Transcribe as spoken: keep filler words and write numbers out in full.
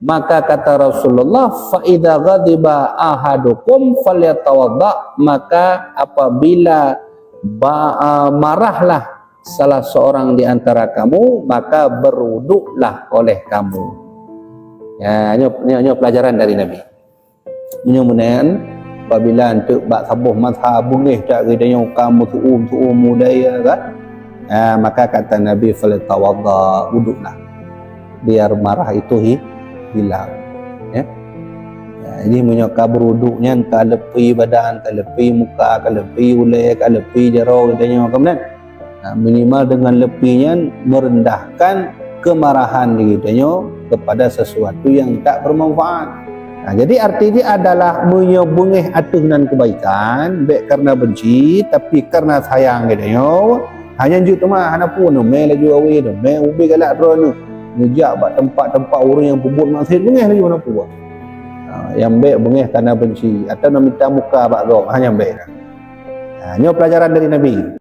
Maka kata Rasulullah, "Fa idza ghadiba ahadukum falyatawadda." Maka apabila ba-, ah, marahlah salah seorang di antara kamu, maka berwuduklah oleh kamu. Ya, nyoe, nyoe, nyoe pelajaran dari Nabi. Meunyoe meunan, apabila enteuk bak saboh masa beungéh that geutanyoe ka meusu'um-su'um mulai, ya kan? Ha, maka kata Nabi, "Falyatawadda," wuduklah. Biar marah itu hi-, hilang. Ya. Ha, jadi meunyoe ka berwuduk nyan, ka leupie badan, ka leupie muka, ka leupie ulée, ka leupie jaroe geutanyoe, ka meunan. Ha, minimal dengan leupie nyan merendahkan kemarahan di geutanyoe kepada sesuatu yang tak bermanfaat. Ha, jadi arti dia adalah meunyoe beungéh ateueh nan kebaikan, bék karena benci, tapi karena sayang geutanyoe, hanya jeuet teuma hana pun, mé laju awe, mé ubé galak droeneuh. Neujak bak tempat-tempat ureuëng nyang peubuet maksiat, beungéh laju hana pun. Ha, nyang bék beungéh karena benci, atau na mita muka bak gob, ha, nyang bék. Ha, nyoe pelajaran dari Nabi.